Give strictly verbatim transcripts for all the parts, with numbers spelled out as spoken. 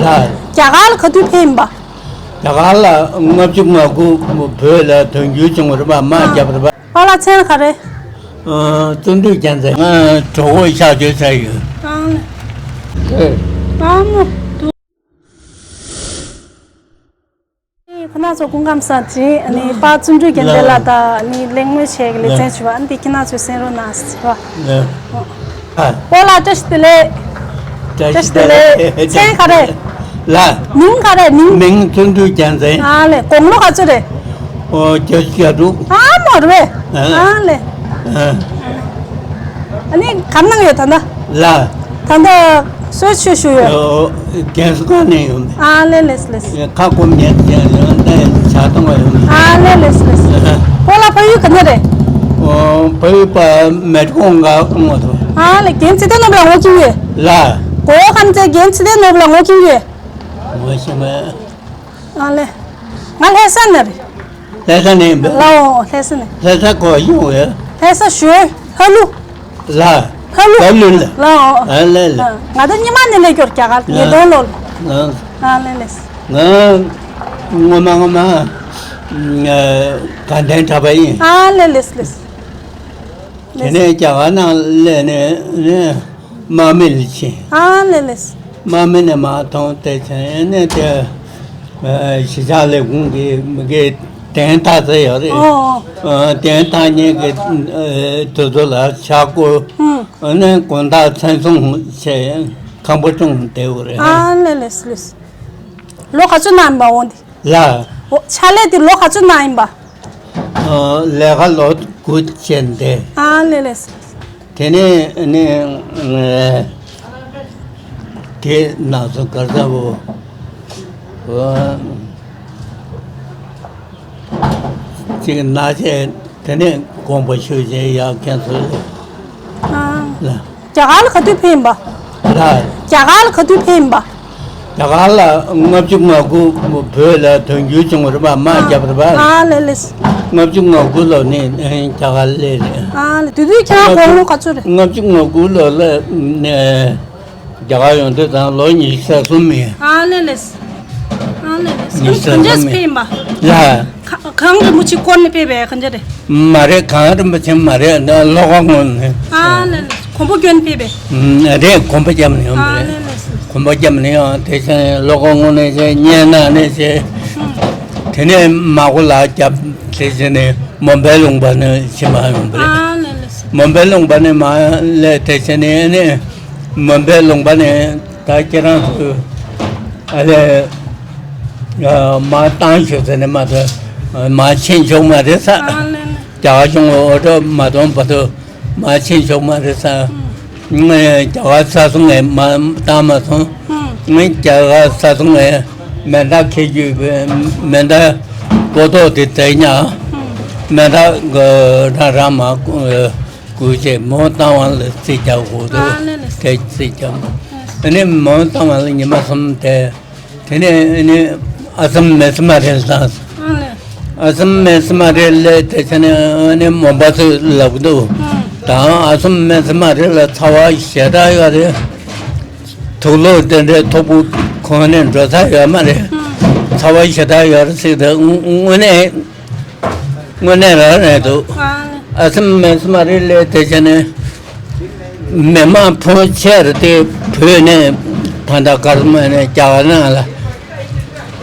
ལ། རྒྱ་གར་ལ་ག་དུས་ཕེབས་ཡིན་པ། རྒྱ་གར་ལ་ལྔ་བཅུ་ང་དགུ་བོད་ལ་དོན་འཁྱོལ་བྱུང་བ་རེད་པ། དམག་ཨ། རྒྱབ་རེད་པ། པཱ་ལགས་མཚན་ག་རེ། ཨ། བརྩོན་འགྲུས་རྒྱལ་མཚན། ང་གྲོགས་པོ་གཤགས་བཅོས་བྱས་ཡོད། ཨང་ལེ། ཨེ། ཨ་མོ། ཁོ་ན་ཚོ་སྐུ་ཁམས་བཟང་། དེ་ཨ་ནི་པཱ་བརྩོན་འགྲུས་རྒྱལ་མཚན་ལགས་དང་ཨ་ནི་གླེང་མོལ་བྱེད་ཀྱི་ལེ་ཚན་ཞུ་བ། ཨ་ནི་དེ་ཁྱེད་རང་ཚོས་གསན་རོགས་གནང་ཟེར་བ། ཨ། པཱ་ལགས་བཀྲ་ཤིས་བདེ་ལེགས། བཀྲ་ཤིས་བདེ་ལེགས། མཚན་ག་རེ། ལ། མིང་ག་རེ་མིང་། མིང་བརྩོན་འགྲུས་རྒྱལ་མཚན། ཨ་ལེ། དགུང་ལོ་ག་ཚོད་རེད། ཨོ། བརྒྱད་ཅུ་གྱ་དྲུག་ཨ་མོ་རེད་པས། ཨ། ཨ་ལེ། ཨ། ཨ་ནི་ག་རེ་གནང་ཡོད་ད་ལྟ། ལ། ད་ལྟ་གསོལ་མཆོད་ཞུ་ཡོད། ཨོ། རྒན་གསོ་ཁང་ནས་ཡོང་མེད། ཨ་ལེ་ལེས་ལེས། ཁ་སྐོམ་ཉལ་ཡང་ཡང་ད་ཇ་འཐུང་བ་ཡོང་མེད། ཨ་ལེ་ལེས་ལེས། ཨ། པཱ་ལགས་ཕ་ཡུལ་ག་ནས་རེད། ཨོ། ཕ་ཡུལ་པ་མེ་ཏོག་ཁོང་ག་ངོ་ཐོ། ཨ་ལེ། རྒན་ཚེ་བརྟན་ནོར་བུ་ལགས་ངོ་ཁྱིམ་ཡོད། ལ། གོ་ཁམས་ཚེ་རྒན་ཚེ་བརྟན་ནོར་བུ་ལགས་ངོ་ཁྱིམ་ཡོད། ངོ་ཤེས་མེད། ཨ་ལེ། ང་ལྷ་ས་ནས་རེད། ལྷ་ས་ནས་ཡིན་པས། ལའོ། ལྷ་ས་ནས། ལྷ་ས་ག་པར་ཡོང་བས། ལྷ་ས་ཞོལ་ལྷ་ལུ། ལ། ལྷ་ལུ། ལྷ་ལུ་ལ། ལའོ། ཨ་ལེ་ལེ། ཨ། ང་ད་སྔོན་མ་ནས་སླེབས་ཡོད། རྒྱ་གར་ཉིས་སྟོང་ལོ་ལ། ཨ། ཨ་ལེ་ལེ། ང་སྔོན་མ་སྔོན་མ་དགའ་ལྡན་གྲྭ་པ་ཡིན། ཨ་ལེ་ལེ་ལེ། དེ་ནས་རྒྱ་གར་ནང་སླེབས་ནས་ནས་དམག་མི་ལ་ཕྱིན། ཨ་ལེ་ལེ། དམག་མི་ནས་མར་ཐོན་ཏེ་བྱས་ནས་དེ། ཨ། གཞིས་ཆགས་ལས་ཁུངས་ཀྱི་མི་གི་གདན་འཐག་ས་ཡོད་རེད། ཨོ། ཨ། གདན་འཐག་མཁན་གྱི་དུས་ཚོད་ལ་ཕྱག་སྐོར། ཨ་ནི་དགོང་དག་མཚན་སྲུང་བྱས་ཁང་པ་སྲུང་བསྡད་ཡོད་རེད། ཨ་ལེ་ལེ་ལེ། ལོ་ག་ཚོད་གནང་ཡིན་པ་འོ་འདི། ལ། འོ། ཕྱག་ལས་དེ་ལོ་ག་ཚོད་གནང་ཡིན་པ། ཨ། ལས་ཀ་ལོ་དགུ་བྱས་ཏེ། ཨ་ལེ་ལེ། དེ་ནས་ནི་དེ་ནང་སོ་གར་ས་བོ་ཅིག་ན་བྱས། དེ་ནས་དགོངས་པ་ཞུ་བྱས་ཡར་ཁྱེད་ཚོ། ཨ། ལ། རྒྱ་གར་ལ་ག་དུས་ཕེབས་ཡིན་པ། ལ། རྒྱ་གར་ལ་ག་དུས་ཕེབས་ཡིན་པ། རྒྱ་གར་ལ་ལྔ་བཅུ་ང་དགུ་བོད་ལ་དོན་འཁྱོལ་བྱུང་བ་རེད་པ། དམག་རྒྱབ་རེད་པ། ཨ་ལེ་ལེ། ལྔ་བཅུ་ང་དགུ་ལོ་ནས་རྒྱ་གར་སླེབས་རེད། ཨ་ལེ། དེ་དུས་ཁྱེད་རང་དགུང་ལོ་ག་ཚོད་རེད། ལྔ་བཅུ་ང་དགུ་ལོ་ལ་རྒྱ་གར་ཡོང་དུས་ཙང་ལོ་ཉི་ཤུ་རྩ་གསུམ་ཡིན། ཨ་ལེ་ལེ། ཨ་ལེ་ལེ། ཉི་ཤུ་རྩ་གསུམ་ཡིན། གང་ཆ་ཕེབས་ཡིན་པ། ལ། གང་རིན་པོ་ཆེ་བསྐོར་ནས་ཕེབས་པའི་གང་ཆ་རེད། མ་རེད། གངས་རིན་པོ་ཆེ་མ་རེད། ལྷོ་ཁ་སྔོན་ནས། ཨ་ལེ་ལེ། གོམ་པ་བསྐྱོན་ཕེབས་པས། ཨ་རེད། གོམ་པ་བརྒྱབ་ནས་ཡོང་པ་རེད། ཨ་ལེ་ལེ། གོམ་པ་བརྒྱབ་ནས་ཡོང་། དེ་བཞིན་ལྷོ་ཁ་སྔོན་ནས་བྱས། གཉལ་ནང་ནས་བྱས། དེ་ནས་མ་གོ་ལ་བརྒྱབ། དེ་བཞིན་ནས་མོན་པའི་ལུང་པ་ནས་ཕྱིན་པ་ཡོང་པ་རེད། ཨ་ལེ་ལེ། མོན་པའི་ལུང་པ་ནས་མ་སླེབས། དེ་བཞིན་ནས་ནས་མོན་པའི་ལུང་པ་ནས་ད་ཁྱེད་རང་ཚོ་ཨ་ལེ། ཨ། མ་བཏང་ཞོག་ཟེར་ནས་མ་ཐོན། མ་ཕྱིན་ཆོག་མ་རེད་ས། ཨ་ལེ་ལེ། རྒྱ་གར་གཞུང་གི་འོས་འཕྲོ་མ་ཐོན་བར་དུ་མ་ཕྱིན་ཆོག་མ་རེད་ས། ཨུམ། ངས་རྒྱ་གར་ས་སྲུང་ངས་མ་བཏང་མ་སོང་། ཨུམ། ངས་རྒྱ་གར་ས་སྲུང་ངས་མེ་མདའ་འཁྱེར་རྒྱུ། མེ་མདའ་གོ་ཐོག་དེ་དེ་ཉག་ཨུམ། མེ་མདའ་གོ་རང་རང་མ་གོ་བྱས་མོ་བཏང་བ་ལ་རྩིས་རྒྱག་དགོས་འདུག་ཨ་ལེ་ལེ། དེ་རྩིས་རྒྱག་ཨ་ནི་མོ་བཏང་བ་ལ་ཉི་མ་གསུམ་དེ། དེ་ནས་ནི་ཨ་སམ་མེ་སི་མ་རེ་ལ། ཨ་ལེ། ཨ་སམ་མེ་སི་མ་རེ་ལ་དེ་ཆ་ནས་ནི་མོན་པ་ཚོས་ལབ་འདུག་ཨ། ད་ཨ་སམ་མེ་སི་མ་རེ་ལ་ཚ་བ་ཞེ་དྲག་ཡོད་རེད། དུག་ལོག་དེ་འདྲའི་ཐོག་པུ་ཁོང་ནས་འགྲོ་ས་ཡོད་མ་རེད། ཨ། ཚ་བ་ཞེ་དྲག་ཡོད་རེད་ཟེར་ཏེ་དངོས་གནས། དངོས་གནས་རང་རེད་འདུག་ཨ། ཨ་སམ་མེ་སི་མ་རེ་ལ་དེ་ཆ་ནས་མི་མང་ཕོན་ཆེ་རུ་དེ་བོད་ནས་ད་ལྟ་ག་རེ་ཟེར་ནས་རྒྱ་གར་ནང་ལ།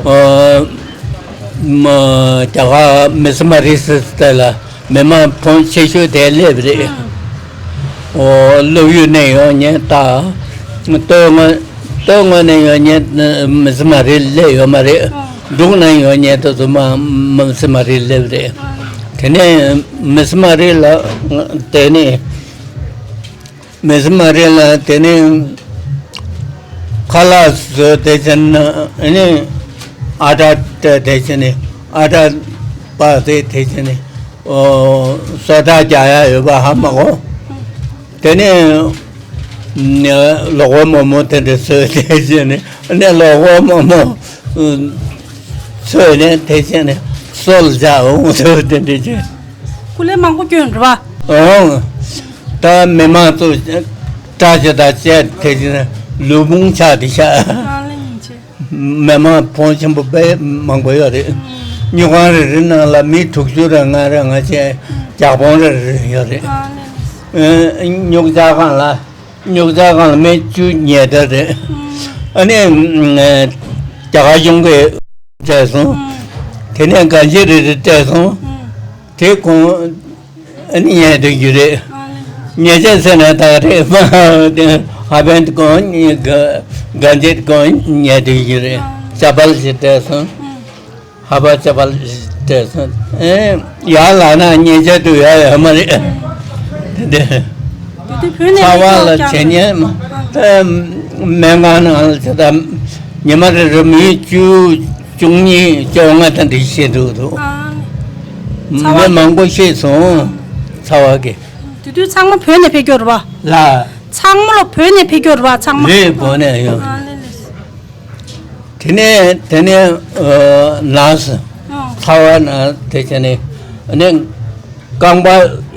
ཨོ། མ། རྒྱ་གར་མེ་སི་མ་རེ་ཟེར་དེ་ལ་མི་མང་ཕོན་ཆེ་ཤོས་དེ་སླེབས་རེད། ཨོ། སློབ་ཡུལ་ནས་ཡོང་མཁན་དང་། སྟོད་སྨད། སྟོད་སྨད་ནས་ཡོང་མཁན་མེ་སི་མ་རེ་སླེབས་ཡོད་མ་རེད། འབྲུག་ནས་ཡོང་མཁན་དེ་ཚོ་མ་མེ་སི་མ་རེ་སླེབས་རེད། དེ་ནས་མེ་སི་མ་རེ་ལ་དེ་ནས་མེ་སི་མ་རེ་ལ་དེ་ནས་ཁ་ལག་བཟོས། དེ་བྱས་ནས་ཨ་ནི་ཨ་ཊ་སྤྲད། དེ་བྱས་ནས་ཨ་ཊ་སྤར་ཏེ། དེ་བྱས་ནས་ཨོ། སོ་ཊ་རྒྱག་ཡ་ཡོད་པ་ཧ་མ་གོ་དེ་ནས་ལོག་པ་མོག་མོག་དེ་འདྲ་བཟོས། དེ་བྱས་ནས་ཨ་ནི་ལོག་པ་མོག་མོག་བཟོས་ནས། དེ་བྱས་ནས་སོལ་རྒྱག་འོང་དེ་འདྲ་བྱས། སྐུ་ལས་མང་པོ་བསྐྱོན་རེད་པ། ཨོ། ད་མི་མང་ཚོ་བཀྲ་ཤིས་དང་བཅས་དེ་བྱས་ནས་ལུས་ཕུང་ཆག་དེ་ཤ། ཨ་ལེ་ཡིན་ཆེ། མི་མང་ཕོན་ཆེན་པོ་དཔེ་མང་པོ་ཡོད་རེད། སྨྱུག་ཁང་རེ་རེ་ནང་ལ་མི་དྲུག་ཅུ་རེ་ལྔ་རེ་ལྔ་བཅས་རྒྱག་ཕོན་རེ་རེ་ཡོད་རེད། ཨ་ནི། ཨེ། སྨྱུག་ཇ་ཁང་ལ། སྨྱུག་ཇ་ཁང་ལ་མི་བཅུ་ཉལ་བསྡད་རེད། ཨ་ནི། ཨེ། རྒྱ་གར་གཞུང་གིས་སྤྲད་སོང་། དེ་ནས་སྒང་ཆས་རེ་རེ་སྤྲད་སོང་། དེ་གོང་ཨ་ནི་ཉལ་སྡོད་རྒྱུ་རེད། ཉལ་ཆས་ཟེར་ན་ད་རེད་མ། དེ་ཧ་བན་གོང་སྒང་ཆས་གོང་ཉལ་སྡོད་རྒྱུ་རེད། ཅ་པལ་ཞིག་སྤྲད་སོང་། ཧ་བ་ཅ་པལ་སྤྲད་སོང་། ཨེ། ཡར་ལངས་ན་ཉལ་ཆས་དུ་ཡ་ཡོད་མ་རེད། དེ་དེ་དུས་བོད་ནས་ཚ་བ་ལ་མི་ཚོགས་ཀྱང་བྱེད་ཉན་མ། ཨེ། སྨན་ཁང་ནང་ལ་ཇི་ལྟར་ཉི་མ་རེ་རེ་མི་བཅུ་བཅུ་གཉིས་བཅོ་ལྔ་དང་འདི་བྱེད་འདུག་འདུག་ཨ། ཚ་བ་མི་མང་པོ་ཤི་སོང་། ཚ་བ་གི། དེ་དུས་ཚང་མ་བོད་ནས་ཕེབས་རྒྱུ་རེད་པ། ལ། ཚང་མ་ལ་བོད་ནས་ཕེབས་རྒྱུ་རེད་པ་ཚང་མ། རེད། བོད་ནས་ཡོང་། ཨ་ལེ་ལེ། དེ་ནས་དེ་ནས་ཨ་ནས་ཨ། ཚ་བ་ན་དེ་བྱས་ནས་ཨ་ནི་རྐང་པ་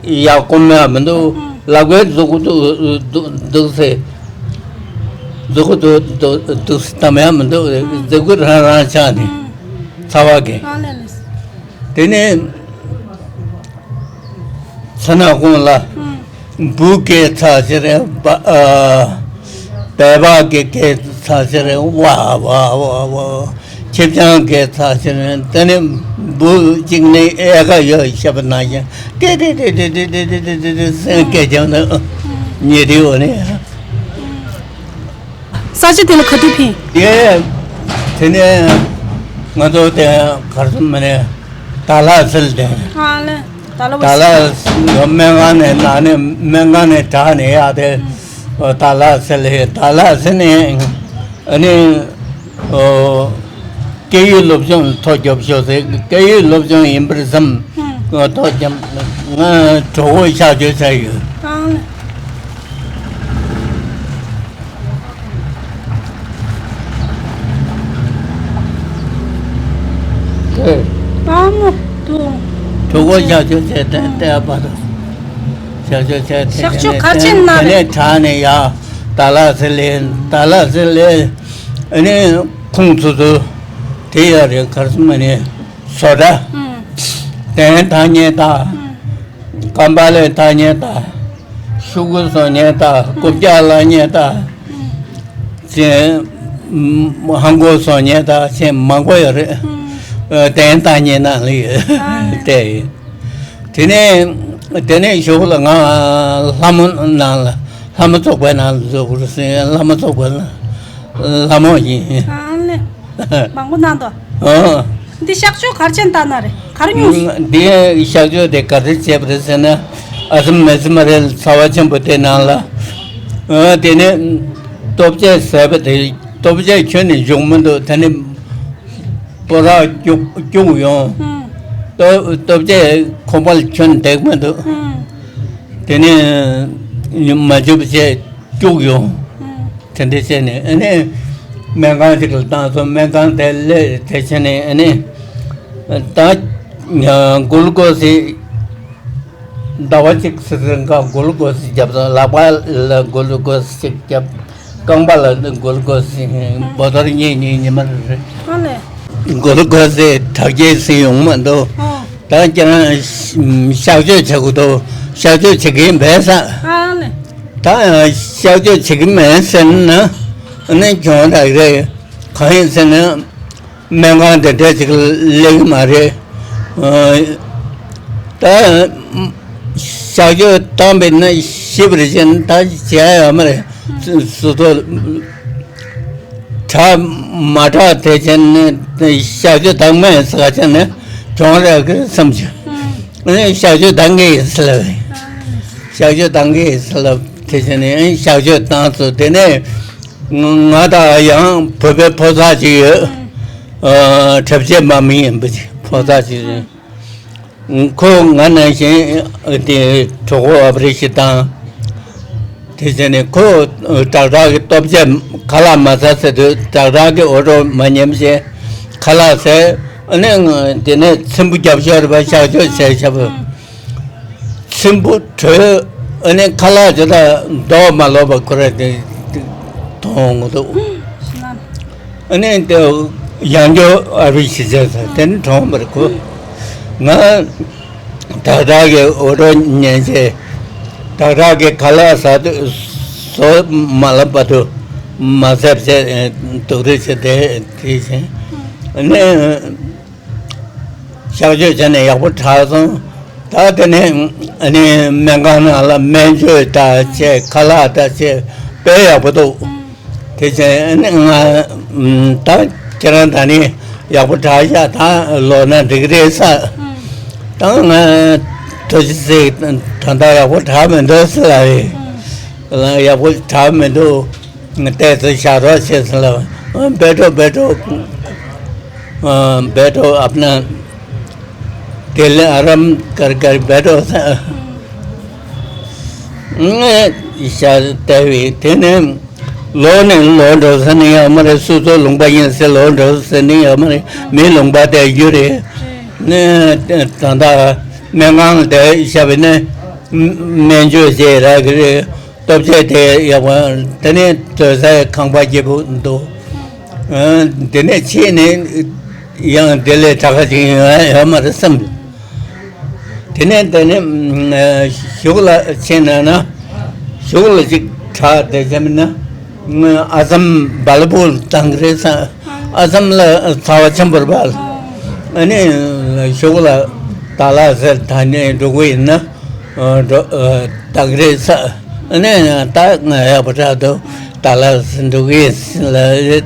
ཡར་བསྐུམ་ཡ་མི་འདུག་ཨ། ལག་པའི་མཛུ་གུ་འདུག་འདུག་འདུག་སེ། མཛུ་གུ་འདུག་འདུག་འདུག་སེ་བསྡམ་ཡ་མི་འདུག་ཨ། མཛུ་གུ་རང་རང་ཆགས་ནས། ཨ། ཚ་བ་གི། ཨ་ལེ་ལེ། དེ་ནས་ཚ་ན་ཁོང་ལ་ཨ། འབུ་སྐད་ཚ་ཟེར་བ་ཨ། སྦལ་པ་གི་སྐད་ཚ་ཟེར་བ་ཝ་ཝ་ཝ། ཁྱི་སྤྱང་སྐད་ཚ་ཟེར། དེ་ནས་འབུ་གཅིག་ནི་ཨེ་ཁ་ཡོད་ཤེས་པ་ནང་བཞིན་ཏེ་ཏེ་ཏེ་ཏེ་ཏེ་ཏེ་ཏེ་ཏེ་ཏེ་ཟེར་སྐད་རྒྱབ་ན་ཉེ་དེ་འོ་ནས། ས་ཆ་དེ་ལ་ག་དུས་ཕེབས། དེ་དེ་ནས་ང་ཚོ་དེ་གར་སོང་མ་ནས་ད་ལ་སིལ་དེ། ཨ་ལེ། ད་ལ་ད་ལ་སྨན་ཁང་ནས་ན་ནས་སྨན་ཁང་ནས་དྲག་ནས་ཡག་དེ། ད་ལ་སིལ་ལེ་ད་ལ་སིལ་ནས་ཨ་ནི་ཨོ། སྐད་ཡིག་སློབ་སྦྱོང་ཐོག་རྒྱབ་ཤོག་ཟེར། སྐད་ཡིག་སློབ་སྦྱོང་ཡིན་པར་བསམ། ཐོག་རྒྱབ། ང་གྲོགས་པོ་གཤགས་བཅོས་བྱ་ཡོད། ཨ་མོ་དུ། གྲོགས་པོ་གཤགས་བཅོས་བྱས་ཏེ་ལྟ་བ་དང་། གཤགས་བཅོས་བྱས་ཏེ་གཤགས་བཅོས་ག་ཚོད་གནང་རེད། དེ་ནས་དྲག་ནས་ཡ། ད་ལ་སི་ལེ་ད་ལ་སི་ལེ། ཨ་ནི་ཁོང་ཚོ་ཚོ་དེ་ཡ་རེད་གར་སོང་མ་ནས་བཟོ་གྲྭ། ཨུམ། དན་ཐང་ཉེ་ད། ཨུམ། ཀམ་པ་ལའི་ཐང་ཉེ་ད། ཤུ་གུ་སོ་ཉེ་ད། ཨུམ། རྐུབ་བཀྱག་ལ་ཉེ་ད། ཨུམ། ཅེ། ཧང་གོ་སོ་ཉེ་ད་ཅེ་མང་པོ་ཡོད་རེད། ཨུམ། དན་ཐང་ཉེ་ན་ལི་ཨ་དེ། དེ་ནས་དེ་ནས་གཞུག་ལ་ང་ལྷ་མོ་ནང་ལ་ལྷ་མོ་ཚོགས་པའི་ནང་ལ་འཛུལ་དགོས་ཟེར། ལྷ་མོ་ཚོགས་པའི་ནང་ལྷ་མོ་ཡིན། ཨ་ལེ། མང་པོ་གནང་དོ། ཨ། འདི་གཤག་བཅོས་ག་རེ་བྱས་བཏང་ན་རེད། ག་རེ་ཉོས་སོང་། འདི་གཤག་བཅོས་དེ་ག་རེ་བྱས་པ་རེད་ཟེར་ན། ཨ་སི་མེ་སི་མ་རེད་ཚ་བ་ཆེན་པོ་དེ་ནང་ལ། ཨ་དེ་ནས་ལྟོ་ཆས་ཟས་པ་དེ་ལྟོ་ཆས་ཁྱོན་ནས་འཇུག་མི་འདུག་དེ་ནས། སྤོ་རག་སྐྱུག་སྐྱུག་ཡོང་། ཨུམ། ལྟོ་ལྟོ་ཆས་ཁོག་པ་ལ་ཁྱོན་འདེགས་མི་འདུག་ཨུམ། དེ་ནས་མ་འཇུ་བྱས་སྐྱུག་ཡོང་། ཨུམ། དེ་འདྲ་བྱས་ནས་ཨ་ནི་སྨན་ཁང་ཅིག་ལ་བཏང་སོང་། སྨན་ཁང་དེ་སླེབས་དེ་བྱས་ནས་ཨ་ནི་ད་གུ་ལུ་ཀོ་སི། ཟླ་བ་གཅིག་ཙམ་རིང་ག་གུ་ལུ་ཀོ་སི་བརྒྱབ་སོང་། ལག་པ་ལ་གུ་ལུ་ཀོ་སི་གཅིག་བརྒྱབ། རྐང་པ་ལ་གུ་ལུ་ཀོ་སི་བཞི་བཞི་བཞི་བཞི་མ་རེ་རེ། ཨ་ལེ། གུ་ལུ་ཀོ་སི་དྲག་སྐྱེད་ཟིན་ཡོང་མ་འདུག་ཨོ། ད་ཁྱེད་རང་གཤག་བཅོས་བྱེད་དགོས་འདུག་གཤག་བཅོས་བྱེད་ཀྱི་ཡིན་པས་ས། ཨ་ལེ། ད་གཤག་བཅོས་བྱེད་ཀྱི་མེད་ཟེར་ན་ཨ་ནི་གྱོང་རག་རེད། གང་ཡིན་ཟེར་ན། སྨན་ཁང་དེ་འདྲ་ཅིག་སླེབས་ཀྱི་མ་རེད། ཨ། ད་གཤག་བཅོས་བཏང་པས་ན་ཤི་བར་བྱས་ན་ད་བྱས་ཡོད་མ་རེད། སུ་ཐོ་དྲག་མ་དྲག་དེ་བྱས་ནས་གཤག་བཅོས་བཏང་མེད་ཟེར་བྱས་ནས་གྱོང་རག་གི་བསམ་བྱུང་། ཨ་ནི་གཤག་བཅོས་བཏང་གི་ཡིན་ཟེར་ལབ། གཤག་བཅོས་བཏང་གི་ཡིན་ཟེར་ལབ་དེ་བྱས་ནས་གཤག་བཅོས་བཏང་སོང་། དེ་ནས་ང་དང་ཡང་བོད་པའི་ཕོ་གསར་ཅིག་ཡོད། ཨ། གྲབས་ཆེ་མ་མི་ཡིན་པ་ཅིག་ཕོ་གསར་ཅིག་རེད། ཁོ་ང་ནང་བཞིན་དེ་གྲོད་ཁོག་ཨ་པ་རེ་ཤི་བཏང་། དེ་བྱས་ནས་ཁོ་དྲག་དྲག་གི་ལྟོ་ཆས་ཁ་ལག་མ་ཟ་ཟེར་དུས་དྲག་དྲག་གི་འོ་རོགས་མ་ཉམས་བྱས་ཁ་ལག་ཟས། ཨ་ནི་དེ་ནས་ཚེམ་བུ་རྒྱབ་ཤོར་བ་གཤག་བཅོས་བྱས་བྱ་བ། ཚེམ་བུ་བྲོས། ཨ་ནི་ཁ་ལག་ཇི་ལྟར་མདོག་མ་ལོག་པ་ཁོ་ར་དེ་མཐོང་འདུག་ཨ་ནི་དེ་ཡང་སྐྱོར་ཨ་རུ་ཞིག་བྱས་ཟེར་དེ་ནི་གྲོངས་པར་གོ། ང་ད་ལྟ་གི་འུར་སྒྲོག་ཉན་བྱས། ད་ལྟ་གི་ཁ་ལག་ཟ་དུས་ཟོག་མ་ལབ་པ་དུ་མ་ཟབ་བྱས་དུག་རིགས་བྱས་དེ་དེ་བཞིན་ནི་གཤག་བཅོས་བྱས་ནས་ཡག་པོ་དྲག་སོང་། ད་དེ་ནས་ནི་སྨན་ཁང་ནང་ལ་སྨན་བཅོས་ད་བྱས་ཁ་ལག་ད་བྱས་དཔེ་ཡག་པོ་འདུག་དེ་བྱས་ནས་ང་ད་ཁྱེད་རང་ད་ནི་ཡག་པོ་དྲག་ཤག་ད་ལོག་ན་འགྲིག་རེད་ས། ད་ང་ཐུགས་རྗེ་གཟིགས། ད་ལྟ་ཡག་པོ་དྲག་མི་འདུག་ཟེར་ལ་རེད། ཡག་པོ་དྲག་མི་འདུག་ཏོག་ཙམ་བཞག་རོགས་བྱེད་ཟེར་ལ། འབད་འགྲོ་འབད་འགྲོ། འབད་འགྲོ། ཨ་ཕ་ན་དེ་ལས་ཨ་རམ་ཀར་ཀར་འབད་འགྲོ་ཟེར། ཞག་བལྟས་པས་དེ་ནས་ལོག་ནས་ལོག་འགྲོ་ཟེར་ནི་ཡོད་མ་རེད། སོ་སོ་ལུང་པ་ཡིན་ཟེར་ལོག་འགྲོ་ཟེར་ནི་ཡོད་མ་རེད། མི་ལུང་པ་བསྡད་རྒྱུ་རེད། ནས་ད་ལྟ་སྨན་ཁང་བསྡད་བཞག་པ་ཡིན་ན་སྨན་བཅོས་བྱེད་རག་གི་རེད། ལྟོ་ཆས་དེ་ཡག་པོ། དེ་ནས་སྡོད་སའི་ཁང་པ་སྐྱིད་པོ་འདུག་དེ་ནས་ཕྱིན་ནས་ཡང་དེ་ལས་དྲག་པ་ཅིག་ཡོང་ཡ་ཡོད་མ་རེད་བསམ། དེ་ནས་དེ་ནས་གཞུག་ལ་ཕྱིན་ན་ན་གཞུག་ལ་ཅིག་དྲག་དེ་བྱས་མིན་ན་ཨ་སམ་བལ་པོ་བཏང་གི་རེད་ས། ཨ་སམ་ལ་ཚ་བ་ཆེན་པོ་རེད་པ། ཨ་ནི་གཞུག་ལ་ད་ལ་ཟེར་ད་ནས་འགྲོ་གི་ཡིན་ན་འགྲོ་བཏང་གི་རེད་ས། ཨ་ནི་ད་ང་ཡག་པོ་དྲག་འདུག་ད་ལ་ཟེར་འགྲོ་གི་ཡིན་ལ་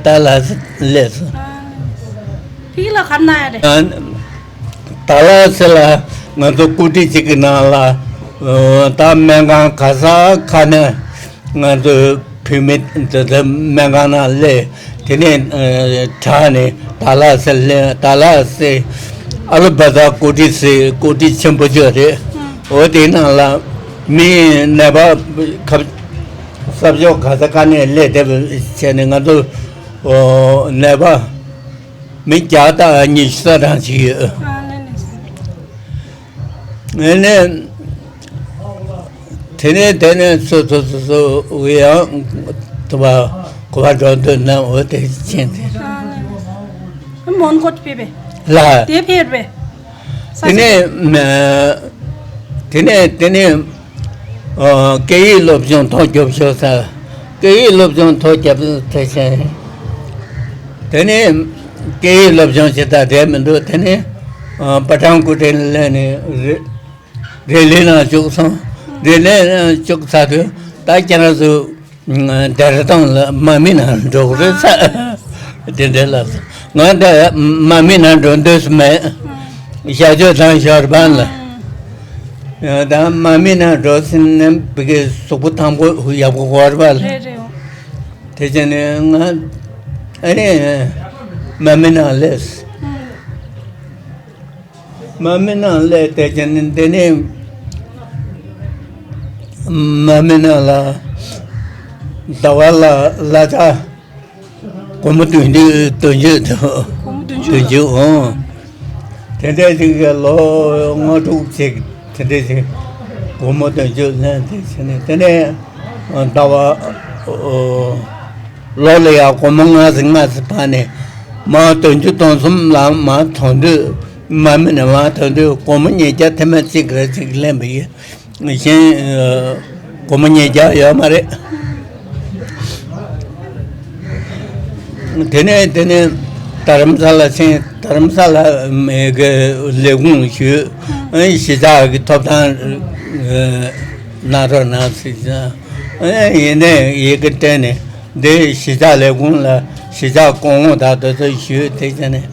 ད་ལ་ཟེར་སླེབས་སོང་། ཕིག་ལ་གར་ན་ཡ་རེད། ད་ལ་ཟེར་ལ་ང་ཚོ་སྐུ་ཁྲི་གཅིག་གི་ནང་ལ་ད་སྨན་ཁང་ག་ས་ག་ནས་ང་ཚོ་བུད་མེད་འདི་ཚོ་སྨན་ཁང་ནང་སླེབས། དེ་ནས་དྲག་ནས་ད་ལ་ཟེར་སླེབས། ད་ལ་ཟེར་ཨ་ལ་བ་ཟ་སྐུ་ཁྲི་ཟེར་སྐུ་ཁྲི་ཆེན་པོ་ཅིག་རེད། འོ་དེའི་ནང་ལ་མི་ནད་པ་ཁ་ས་ཕྱོགས་ག་ས་ག་ནས་སླེབས་བསྡད་པ་བྱས་ནས་ང་ཚོ་ནད་པ། མི་བརྒྱ་དང་ཉི་ཤུ་རྩ་གྲངས་ཅིག་ཡོད། ཨ་ནི། དེ་ནས་དེ་ནས་སོ་སོ་སོ་སོ་ཡང་དུ་བ་གོ་བ་འགྲོ་འདོད་ན་འོ་དེ་ཕྱིན་ཏེ། མོན་གྷོ་ཕེབས་པས། ལ། དེ་ཕེབས་པས། དེ་ནས་དེ་ནས་དེ་ནས། སྐད་ཡིག་སློབ་སྦྱོང་ཐོག་རྒྱོབ་ཤོག་ས། སྐད་ཡིག་སློབ་སྦྱོང་ཐོག་རྒྱབ་ཐེ་ཆེན། དེ་ནས་སྐད་ཡིག་སློབ་སྦྱོང་བྱེད་ད་བསྡད་མི་འདུག་དེ་ནས་པ་ཊན་ཀུ་ཊི་ལ་སླེབས་ནས་རེ་ལི་ནང་བཅུག་སོང་། རེ་ལི་ནང་བཅུག་ཚར་དུས་ད་ཁྱེད་རང་ཚོ་ཌེ་ར་ཌུན་ལ་དམག་མི་ནང་འགྲོ་གི་རེད་ས། དེ་འདྲ་ལ་ང་ད་དམག་མི་ནང་འགྲོ་འདོད་མེད། ཞག་བཅོ་ཐང་ཞོར་བན་ལ། ད་དམག་མི་ནང་འགྲོ་ཟིན་ནས་བི་གའི་གཟུགས་པོ་ཐང་པོ་ཡག་པོ་གོ་བར་བ་ལ། རེད་རེད། དེ་བྱས་ནས་ང་ཨ་ནི་དམག་མི་ནང་སླེབས། དམག་མི་ནང་སླེབས་དེ་བྱས་ནས་དེ་ནས་དམག་མི་ནང་ལ་ཟླ་བ་ལ་གླ་ཆ། སྒོར་མོ་བདུན་ཅུ་བདུན་ཅུ་དང་། སྒོར་མོ་བདུན་ཅུ། བདུན་ཅུ་འོང་། དེ་འདྲ་ཞིག་གི་ལོ་ལྔ་དྲུག་ཅིག་དེ་འདྲ་ཞིག་སྒོར་མོ་བདུན་ཅུ་ལེན་དེ་བྱས་ནས་དེ་ནས་ཟླ་བ་ལོ་ལ་ཡང་སྒོར་མོ་ལྔ་ཙམ་ལྔ་ཙམ་བར་ནས་མ་བདུན་ཅུ་དོན་གསུམ་ལ་མ་ཐོན་དུས་མ་མི་ནས་མ་ཐོན་དུས་སྒོར་མོ་ཉིས་བརྒྱ་ཐེངས་མ་གཅིག་རེ་གཅིག་ལེན་པ་ཡིན། གཞན་སྒོར་མོ་ཉིས་བརྒྱ་ཡོད་མ་རེད། དེ་ནས་དེ་ནས་དྷ་རམ་ས་ལ་ཕྱིན། དྷ་རམ་ས་ལ་མི་གི་ལས་ཁུངས་ཞུས། གཞིས་ཆགས་ཀྱི་ཐོབ་ཐང་གནང་རོགས་གནང་ཟེར། ཡིན་ནའི་ཡི་གེ་སྤྲད་ནས་འདི་གཞིས་ཆགས་ལས་ཁུངས་ལ་གཞིས་ཆགས་སྐུ་ངོ་དང་དེ་ཚོ་ཞུས། དེ་བྱས་ནས་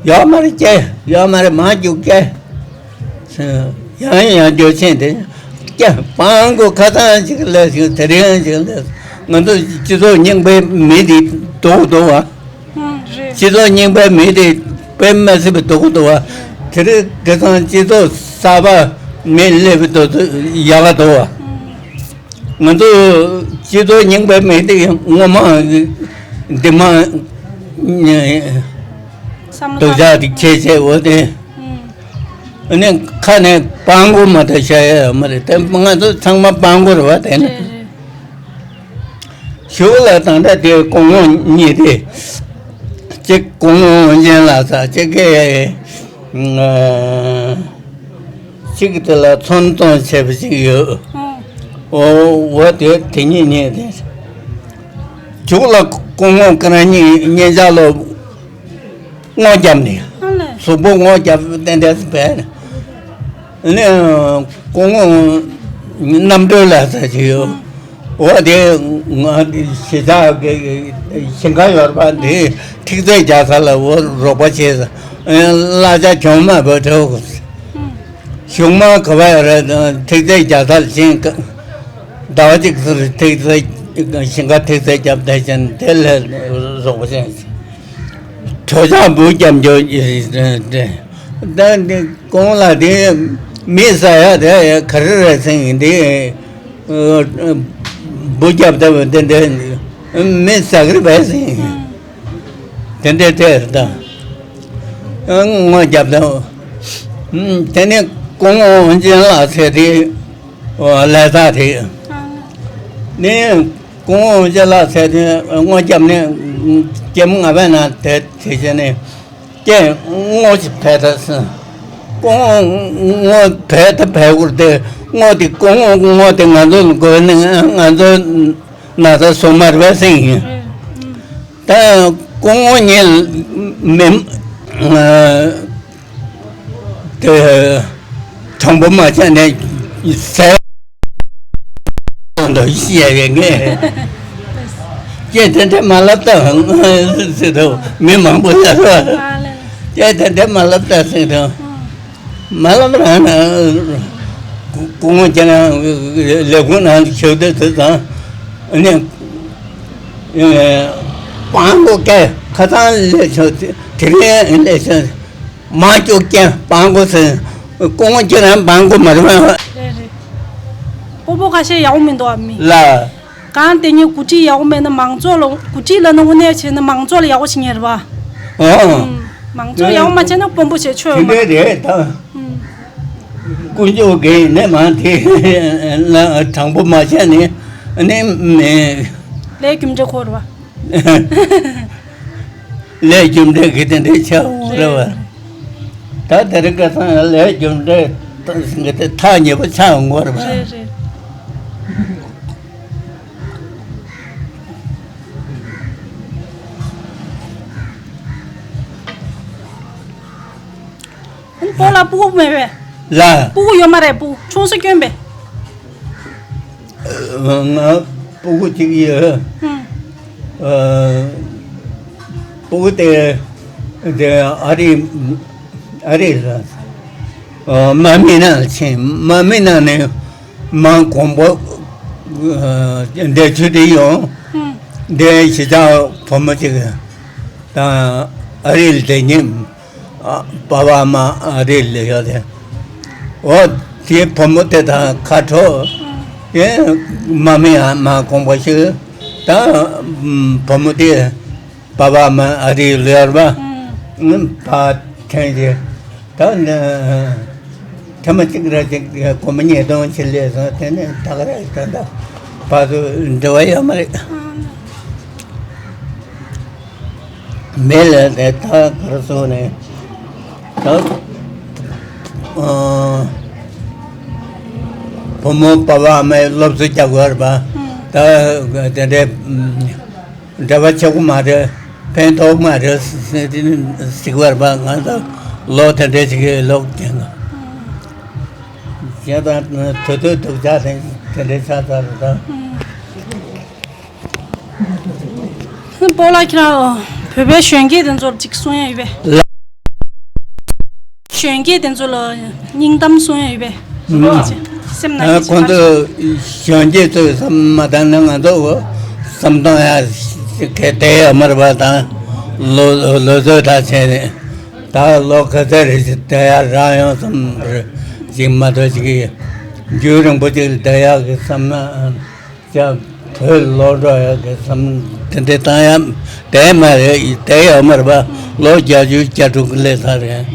ཡོད་མ་རེད་སྐྱེ། ཡོད་མ་རེད་མ་རྒྱུག་སྐྱེ། ཡང་ཡང་འགྱོད་ཆེན་དེ། ཀྱ་སྤྲང་པོ་ཁ་ཚང་ཅིག་ལས་ཞིག་དེ་རིང་ཅིག་ལས། ང་ཚོ་སྤྱི་ཚོགས་རྙིང་པའི་མི་དེ་སྡུག་འདུག་བ། ཨང་། རེད། སྤྱི་ཚོགས་རྙིང་པའི་མི་དེ་དཔེ་མ་སྲིད་པའི་སྡུག་འདུག་བ། དེ་རིང་ཁ་ཚང་སྤྱི་ཚོགས་གསར་པ་མི་སླེབས་པའི་དུས་ཚོད་ཡག་ག་འདུག་བ། ང་ཚོ་སྤྱི་ཚོགས་རྙིང་པའི་མི་དེ་ངོ་མ་འདི་མ་བསམ་བློ་སྡུག་ཅག་དེ་ཁྱེད་ཆེ་འོ་དེ། ཨང་། ཨ་ནི་ཁ་ནས་སྤྲང་པོ་མ་གཏོགས་བཤད་ཡ་ཡོད་མ་རེད་དེ། ང་ཚོ་ཚང་མ་སྤྲང་པོ་རེད་བ་དེ་ནི། རེད་རེད། ཞུགས་ལ་ད་ལྟ་དེ་སྐུ་ངོ་གཉིས་དེ། གཅིག་སྐུ་ངོ་དབང་ཆེན་ལགས་ས་གཅིག་གི་ཨ་གཅིག་དེ་ལ་ཚོན་གཏོང་བྱས་པ་ཅིག་ཡོད། ཨོ་འོ་དེ་དེ་གཉིས་གཉིས་དེ། ཞུགས་ལ་སྐུ་ངོ་ཀ་ར་གཉིས་གཉིས་ཆ་ལོ། སྔོ་རྒྱབ་ནས། ཨ་ལས། གཟུགས་པོ་སྔོ་རྒྱབ་ཏན་ཏན་བས། ནི་སྐུ་ངོ་རྣམ་གྲོལ་ལགས་ས་ཅིག་ཡོད། འོ་དེ་ང་གཞིས་ཆགས་ཀྱི་ཞིང་ཁ་ཡོད་པ་འདི་ཐིག་ཚད་རྒྱག་ས་ལ་འོ་རོགས་པ་བྱས་ས་གླ་ཆ་གྱོང་མ་བོ་འདྲ་བོ། གཞུང་མ་ག་བ་ཡོད་རེད་ཐིག་ཚད་རྒྱག་ས་ལ་ཕྱིན། ཟླ་བ་གཅིག་ཙམ་ཐིག་ཚད་ཞིང་ཁ་ཐིག་ཚད་རྒྱབ་བསྡད་ཀྱང་དེ་ལས་རོགས་པ་ཅན། དྲོད་འཇམ་འབུ་རྒྱབ་འཇོག་ད་འདི་གོང་ལ་དེ་མི་ཟ་ཡ་དེ་ག་རེ་རེད་ཟེར་འདི་འབུ་རྒྱབ་ད་དེ་འདྲ་མི་ཟ་གི་རེད་པས་ཟེར། དེ་འདྲའི་གྲས་རེད་ད། སྔོ་རྒྱབ་དང་། དེ་ནས་སྐུ་ངོ་དབང་ཆེན་ལགས་ཟེར་དེ་ལས་ས་དེ། ནས་སྐུ་ངོ་དབང་ཆེན་ལགས་ཟེར་དེ་སྔོ་རྒྱབ་ནས་ཀྱེ་མོ་ང་བས་ན་དེ་དེ་བྱས་ནས་ཀྱེ་སྔོ་ཞིག་བས་ད་ཟེར། སྐུ་ངོ་སྔོ་བས་ད་བས་དགོས་དེ་སྔོ་དེ་སྐུ་ངོ་སྔོ་དེ་ང་ཚོ་དགོས་ནས་ང་ཚོ་ན་ཚ་སོ་མར་བས་ཟེར་ཡིན། ད་སྐུ་ངོ་ཉིད་མི་དེ་དྲང་པོ་མ་བྱས་ནས་ཟས་འདུག་བཤད་པའི་ངས་ཀྱེ་དེ་འདྲ་མ་ལབ་ད་ཟེར་དུས་མི་མང་པོ་ལ་རོ། ཀྱེ་དེ་འདྲ་མ་ལབ་ད་ཟེར་དུས། མ་ལབ་རང་ན་སྐུ་ངོ་ཁྱེད་རང་ལས་ཁུངས་ནང་ཞུགས་དུས་དུས་དང་ནི་སྤང་གོ་སྐད་ཁ་ཚང་ལས་ཆོག་དེ་རིང་ལས་ཆོག་མ་ཅོ་སྐད་སྤང་གོ་ཟེར་སྐུ་ངོ་ཁྱེད་རང་སྤང་གོ་མ་རེད་པ། རེད་རེད། སྤོ་བོ་ཁ་ཤས་ཡག་པོ་མི་འདུག་ཨ་མི། ལ། གང་དེ་ཉིད་འགོ་ཁྲིད་ཡག་པོ་མེད་ན་མང་ཚོགས་ལ་འགོ་ཁྲིད་ལ་ནི་དངོས་གནས་བྱས་ན་མང་ཚོགས་ལ་ཡག་པོ་བྱེད་ཉེར་བ། ཨོ། མང་ཚོགས་ཡག་པོ་མ་བྱས་ན་དཔོན་པོ་བྱེད་ཆོག་ཡོད་མ་རེད། དེ་འདྲ་རེད་ད། དཀོན་མཆོག་གིས་ནི་མ་དེ་ལ་དྲང་པོ་མ་བྱས་ནི་ནི་མེད། ལས་རྒྱུ་འབྲས་འཁོར་བ། ལས་རྒྱུ་འབྲས་ཀྱི་དེ་འདྲའི་ཆགས་འོང་རེད་བ། ད་དེ་རིང་ཁ་སང་ལས་རྒྱུ་འབྲས་ད་ཐག་ཉེ་པོ་ཆགས་འོང་རེད་བ། རེད་རེད། སྤོ་ལགས་སྤུ་གུ་མེད་པས། ལ། སྤུ་གུ་ཡོད་མ་རེད། སྤུ་གུ་ཆུང་ས་སྐྱོན་པས། ང་སྤུ་གུ་གཅིག་ཡོད། ཨ། སྤུ་གུ་དེ་དེ་ཨ་རི་ཨ་རི་ལ་ཨ་མ་མི་ནང་ཕྱིན། མ་མི་ནང་ནས་མ་དགོང་པོ་ཨ་འདས་ཆུ་དེ་ཡོང་། འདས་གཞིས་ཆགས་བུ་མོ་གཅིག་དང་ཨ་རི་ལ་བསྡད་མཁན། ཨ་པ་ཕ་མ་ཨ་རི་ལ་ཡོད་དེ། འོ་དེའི་བུ་མོ་དེ་དང་ཁ་དྲོ། དེ་མ་མི་ཡང་མ་དགོངས་པ་ཞིག་ད་བུ་མོ་དེ་པ་ཕ་མ་ཨ་རི་ལ་ཡོད་པ། ཕ་ཐེངས་ཀྱི་ད་ནི་ཐེངས་མ་གཅིག་ར་གཅིག་གོ་མ་ཉེས་གཏོང་ཆེ་ལས་སོང་། དེ་ནས་ད་ག་རེ་ད་ད་ཕར་ཚུར་འབྲེལ་བ་ཡོད་མ་རེད། མེད་ལ་དེ་ད་གར་སོང་ནས་ད་ཨ་བུ་མོ་པ་ཕ་མའི་སློབ་གསོ་རྒྱག་དགོས་རེད་པ། ད་དེ་འདྲའི་འབྲེལ་བ་ཆེ་པོ་མ་རེད། ཕན་ཐོགས་མ་རེད་ཟེར་གྱི་རེད་པ། ང་ཚོ་ལོ་དེ་འདྲའི་ཞིག་གི་ལོ་རྒན་གྱི་བྱས་ཙང་དུས་ཚོད་སྡུག་ཅག་དེ་དེ་འདྲའི་ཆགས་ཚར་རེད་ད། སྤོ་ལགས་ཁྱེད་རང་བོད་པའི་གཞོན་སྐྱེས་དེ་ཚོར་ཅིག་གསུང་ཡ་ཡོད་པས། གཞོན་སྐྱེས་དེ་ཚོ་ལ་སྙིང་གཏམ་གསུང་ཡ་ཡོད་པས། སེམས་ནང་ཨ་གི་ཁོང་ཚོ་གཞོན་སྐྱེས་ཚོས་བསམ་མ་བཏང་ན་ང་ཚོ་བསམ་གཏོང་ཡ་གལ་དེ་ཡོད་མ་རེད་པ། དང་ལོ་ལོ་ཚོད་ད་བྱས་ནས་ད་ལོ་ག་ཚོད་རེད་ཅིག་བསྡད་ཡ་རག་ཡོང་བསམ་རེད་ཅིག་མ་གཏོགས་ཅིག་རྒྱུན་རིང་པོ་ཅིག་བསྡད་ཡག་གི་བསམ་ན། ཅག་བོད་ལོག་འགྲོ་ཡག་གི་བསམ་དེ་འདྲ་བཏང་ཡག་དེ་མ་རེད། དེ་ཡོད་མ་རེད་པ། ལོ་བརྒྱད་ཅུ་གྱ་དྲུག་གི་སླེབས་ཚར་རེད།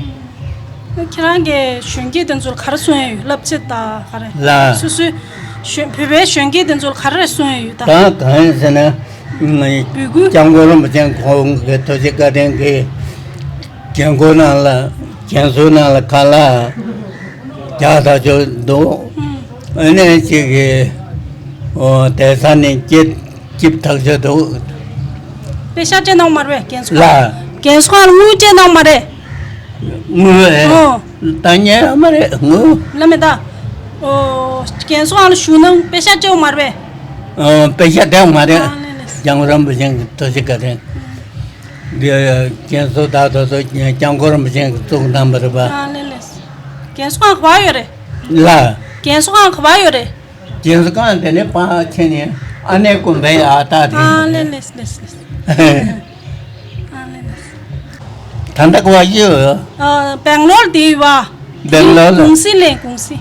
ཁྱེད་རང་གིས་གཞོན་སྐྱེས་དེ་ཚོར་ག་རེ་གསུང་ཡག་ཡོད། བསླབ་བྱ་ད་ག་རེ། ལ། སོ་སོའི་ གཞོན་བོད་པའི་གཞོན་སྐྱེས་དེ་ཚོར་ག་རེ་གསུང་ཡ་ཡོད་ད། ད་གང་ཡིན་ཟེར་ན། འབོད་སྐུལ། སྐྱབས་མགོན་རིན་པོ་ཆེ་ཁོང་གི་ཐུགས་རྗེ་བཀའ་དྲིན་གྱིས། རྒན་རྒོན་ནང་ལ། རྒན་གསོ་ནང་ལ་ཁ་ལག་རྒྱག་ཐག་ཆོད་འདུག་ཨ་ནེ་གཅིག་གིས། ཨོ་དེ་ས་ནས་སྐྱིད་སྐྱིད་ཐག་ཆོད་འདུག་པེ་ཤག་སྤྲད་གནང་མ་རེད་རྒན་གསོ་ལ། ཁང་། རྒན་གསོ་ཁང་ལ་དངུལ་སྤྲད་གནང་མ་རེད། དངུལ་ཨེ། ཨོ། ད་ཉལ་ཡོད་མ་རེད་དངུལ། ལ་མེ་ད། ཨོ། རྒན་གསོ་ཁང་ལ་ཞུ་ན་པེ་ཤག་སྤྲད་མ་རེད། ཨོ་པེ་ཤག་སྤྲད་མ་རེད། ཨ་ལེ་ལེ། སྐྱབས་མགོན་རིན་པོ་ཆེ་གི་ཐུགས་རྗེ་བཀའ་དྲིན། འདི་རྒན་གསོ་ད་དོ་དོ་སྐྱབས་མགོན་རིན་པོ་ཆེ་གི་བཙུགས་གནང་བ་རེད་པ། ཨ་ལེ་ལེ། རྒན་གསོ་ཁང་ག་པར་ཡོད་རེད། ལ། རྒན་གསོ་ཁང་ག་པར་ཡོད་རེད། རྒན་གསོ་ཁང་དེ་ནས་ཕར་ཕྱིན་ནས་ཨ་ནེ་དགོན་པའི་ཨ་སྟག་དེ། ཨ་ལེ་ལེ་ལེ་ལེ། ཨ་ལེ་ལེ། ད་ལྟ་ག་པར་ཡོད། ཨ། སྦེང་ལོར་དེ་ཡོད་པ། སྦེང་ལོར་ལ། ཀུང་སི་ལས་ཀུང་སི།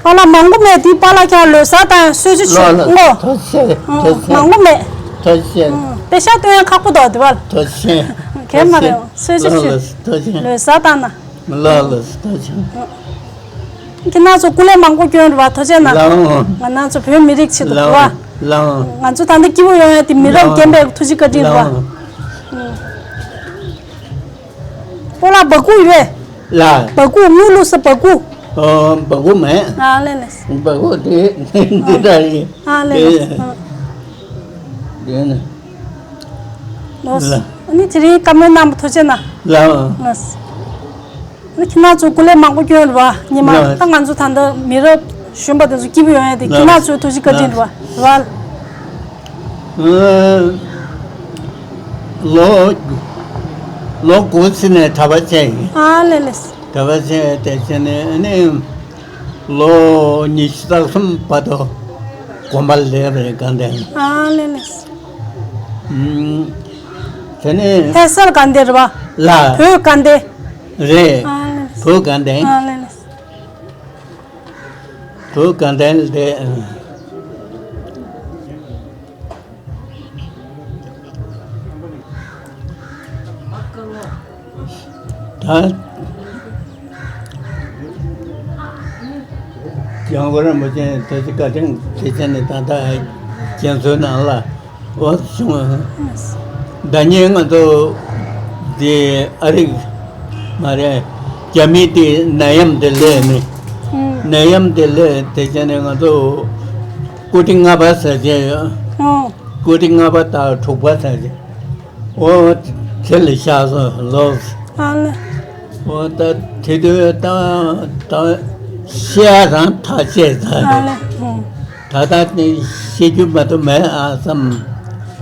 པཱ་ལགས་མང་པོ་མེད་དེ། པཱ་ལགས་ཀྱང་ལོ་གསར་དང་གསོལ་ཇ་མཆོད་ལགས་ལགས། ངོ་། ཐུགས་རྗེ་ཆེ། ཨང་། ཐུགས་རྗེ་ཆེ། མང་པོ་མེད། ཐུགས་རྗེ་ཆེ། ཨང་། པེ་ཤག་སྟོན་ཡ་ཁག་པོ་འདུག་དེ་བ། ཐུགས་རྗེ་ཆེ། གལ་མ་རེད། གསོལ་ཇ་ལགས་མཆོད། ལགས་ཐུགས་རྗེ་ཆེ། ལོ་གསར་དང་ན། ལགས་ལགས་ཐུགས་རྗེ་ཆེ། ཁྱེད་རང་ཚོ་སྐུ་ལས་མང་པོ་བསྐྱོན་རེད་བ། ཐུགས་རྗེ་གནང་། ལགས་འོང་། ང་རང་ཚོ་བོད་མི་རིགས་ཆེད་དུ་ལགས་འོང་། བ། ལགས་འོང་། ང་ཚོ་ད་ལྟ་སྐྱིད་པོ་ཡོང་ཡ་དེ་མི་རབས་ལགས་འོང་། རྒན་པའི་ཐུགས་རྗེ་བཀའ་དྲིན་རེད་བ། ལགས་འོང་། ཨང་། པོ་ལགས་སྦ་ཁུག་ཡོད་པས། ལགས། སྦ་ཁུག་དངུལ་བླུགས་ས་སྦ་ཁུག་ཨོ་སྦ་ཁུག་མེད། ཨ་ལེ་ལེ། སྦ་ཁུག་དེ་འདི་འདྲ་ཡིན། ཨ་ལེ་ལེ། དེ་ཨ། དེ་ནི། ལོས། ལགས། ཨ་ནི་དེ་རིང་བཀའ་མོལ་གནང་བ་ཐུགས་རྗེ་གནང་། ལགས། ལགས། ཨ་ནི་ཁྱེད་རང་ཚོ་སྐུ་ལས་མང་པོ་བསྐྱོན་རེད་བ། ཉི་མ་ལགས། ད་ང་ཚོ་ད་ལྟ་མི་རབས་གཞོན་པ་དེ་ཚོ་སྐྱིད་པོ་ཡོང་ཡ་དེ་ཁྱེད་རང་ཚོའི་ཐུགས་རྗེ་བཀའ་དྲིན་རེད་བ། རེད་བ། ལོ་ལོ་དགུ་ཚེ་ནས་གྲྭ་པ་བྱས་ཡིན། ཨ་ལེ་ལེ། གྲྭ་པ་བྱས་དེ་བྱས་ནས་ཨ་ནི་ལོ་ཉི་ཤུ་རྩ་གསུམ་བར་དུ་དགོན་པར་སླེབས་རེད་དགའ་ལྡན། ཨ་ལེ་ལེ། ཨུམ། དེ་ནས་ལྷ་སར་དགའ་ལྡན་རེད་བ། ལ། བོད་དགའ་ལྡན། རེད། ཨ་ལེ་ལེ། བོད་དགའ་ལྡན། ཨ་ལེ་ལེ། བོད་དགའ་ལྡན་ལ་བསྡད། ད་སྐྱབས་མགོན་རིན་པོ་ཆེ་ཐུགས་རྗེ་བཀའ་དྲིན་དེ་བྱས་ནས་ད་ལྟ་རྒན་གསོའི་ནང་ལ། འོ་བྱུང་། ཟླ་ཉིན་ང་ཚོ་དེ་ཨ་རིག་མ་རེད། རྒྱ་མི་དེ་ནད་ཡམས་དེ་སླེབས་ནས། ཨུམ། ནད་ཡམས་དེ་སླེབས་དེ་བྱས་ནས་ང་ཚོ་ཀོ་ཊི་ལྔ་པ་ཟེར་བྱས་ཡོད། ཨོ། ཀོ་ཊི་ལྔ་པ་དང་དྲུག་པ་ཟེར་བྱས། འོ་དེ་ལ་བཞག་སོང་ལོ། ཨ་ལེ། འོ་ད་དེ་དུས་ད་ད་ཤི་ཡ་རང་ཐག་བཅད་ཚར་ཨ་རེད། ལེ། ཨུམ། ད་ལྟ་ནི་ཤེས་རྒྱུ་མ་གཏོགས་མེད་ཨ་བསམ།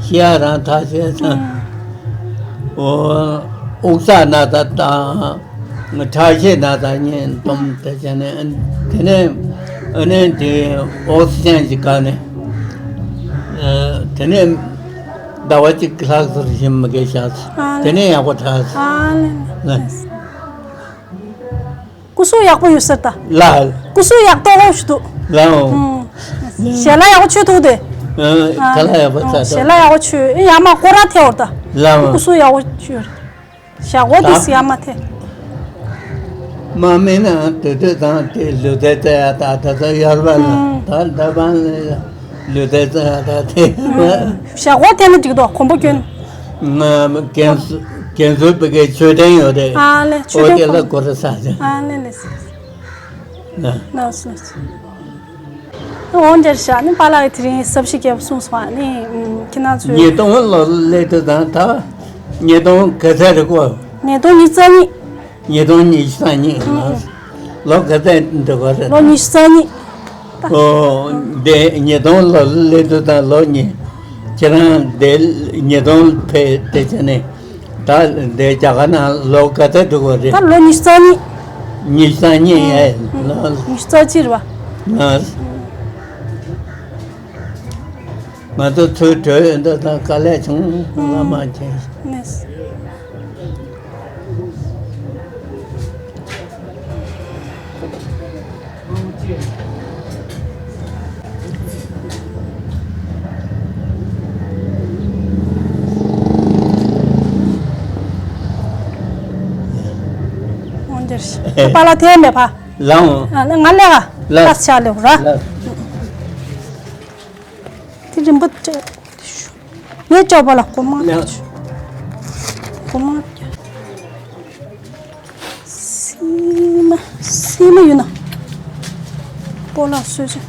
ཤེས་ཡ་རང་ཐག་བཅད་ཚར། ཨོ། དབུགས་བཙོག་ན་ཚ་དང་། ཁྲག་ཤེད་ན་ཚ་གཉིས་འདོམས་དེ་བྱས་ནས་དེ་ནས་ཨ་ནི་དེ་ཨོག་སི་ཇན་ཞིག་བཀག་ནས། ཨ། དེ་ནས་ཟླ་བ་གཅིག་ལྷག་ཙམ་ཞིག་མ་གིར་བཞག་ཨ་ལེ། དེ་ནས་ཡག་པོ་དྲག་ཨ་ལེ། ལེ། སྐུ་གཟུགས་ཡག་པོ་ཡོད་ཟེར་ད། ལ། སྐུ་གཟུགས་ཡག་ཏོག་ཏོ་ཞིག་འདུག་ལའོ། ཨུམ། ཞལ་ལག་ཡག་པོ་མཆོད་ཐུབ་དེ། ཨ། ཞལ་ལག་ཡག་པོ་ཨ། ཞལ་ལག་ཡག་པོ་མཆོད། ཡ་མ་སྐོར་ར་ཐེ་འོར་ད། ལའོ། སྐུ་གཟུགས་ཡག་པོ་མཆོད། ཞག་འོ་དེ་ད་ཡ་མ་ཐེ། མ་མིན་ན་དུས་དུས་ཙང་དེ་ལུས་རྩལ་རྩེ་ཡ་ད་ད་ཚོ་ཡོད་པ་ལ། ཨུམ། ད་ད་བང་ལ་ལུས་རྩལ་རྩེ་ཡ་ད་དེ། ཞག་འོ་དེ་ནི་འགྲིག་འདུག་གོམ་པ་སྐྱོན། ང་རྒན་རྒན་གསོ་བོད་སྐད་མཆོད་རྟེན་ཡོད་རེད། ཨ་ལེ། མཆོད་རྟེན་ཨོ་དེ་ལ་སྐོར་ར་ས་ཆ། ཨ་ལེ་ལེ། ལ། ལགས་སོ་ལགས་སོ། འོང་འདིར་བཞག་ནི་པཱ་ལགས་ཀྱིས་དེ་རིང་ཟབ་ཞིག་རྒྱབ་གསུངས་སོང་ནི། ཁྱེད་རང་ཚོས། ཉིས་སྟོང་ལོ་སླེབས་དུས་དང་ད་ཉིས་སྟོང་ག་ཚོད་རེད་གོ། ཉིས་སྟོང་ཉི་ཤུ་རྩ་གཉིས། ཉིས་སྟོང་ཉི་ཤུ་རྩ་གཉིས། ཨང་། ལོ་ག་ཚོད་འགྲོ་གི་རེད། ལོ་ཉི་ཤུ་རྩ་གཉིས། ཨོ། འདི་ཉིས་སྟོང་ལོ་སླེབས་དུས་དང་ལོ་གཉིས། ཁྱེད་རང་འདི་ཉིས་སྟོང་ཕེབས་དེ་བྱས་ནས་ད་འདི་རྒྱ་གར་ནང་ལོ་ག་ཚོད་འགྲོ་གི་རེད། ད་ལོ་ཉི་ཤུ་རྩ་གཉིས། ཉི་ཤུ་རྩ་གཉིས་ཨེ། ཨང་། ལོ། ཉི་ཤུ་རྩ་གཅིག་རེད་པ། ང་། ང་ཚོ་ཚུར་བྲོས་ཡོང་དུས་དང་དཀའ་ལས་བྱུང་། བླ་མ་མཁྱེན། ནས། འོན་ཏེ། པ་ལ་ཐེ་མེ་ཕ། ལའོ། ང་ལས་ག་ལ་ལ་ཆ་ལེ་ར། ལ་དེ་རིམ་པ་ངས་ཅོ་པ་ལ་གོ་མ། ལ་གོ་མ། སི་མ་སི་མ་ཡོད་ན། པོ་ལ་སོས་ཆ།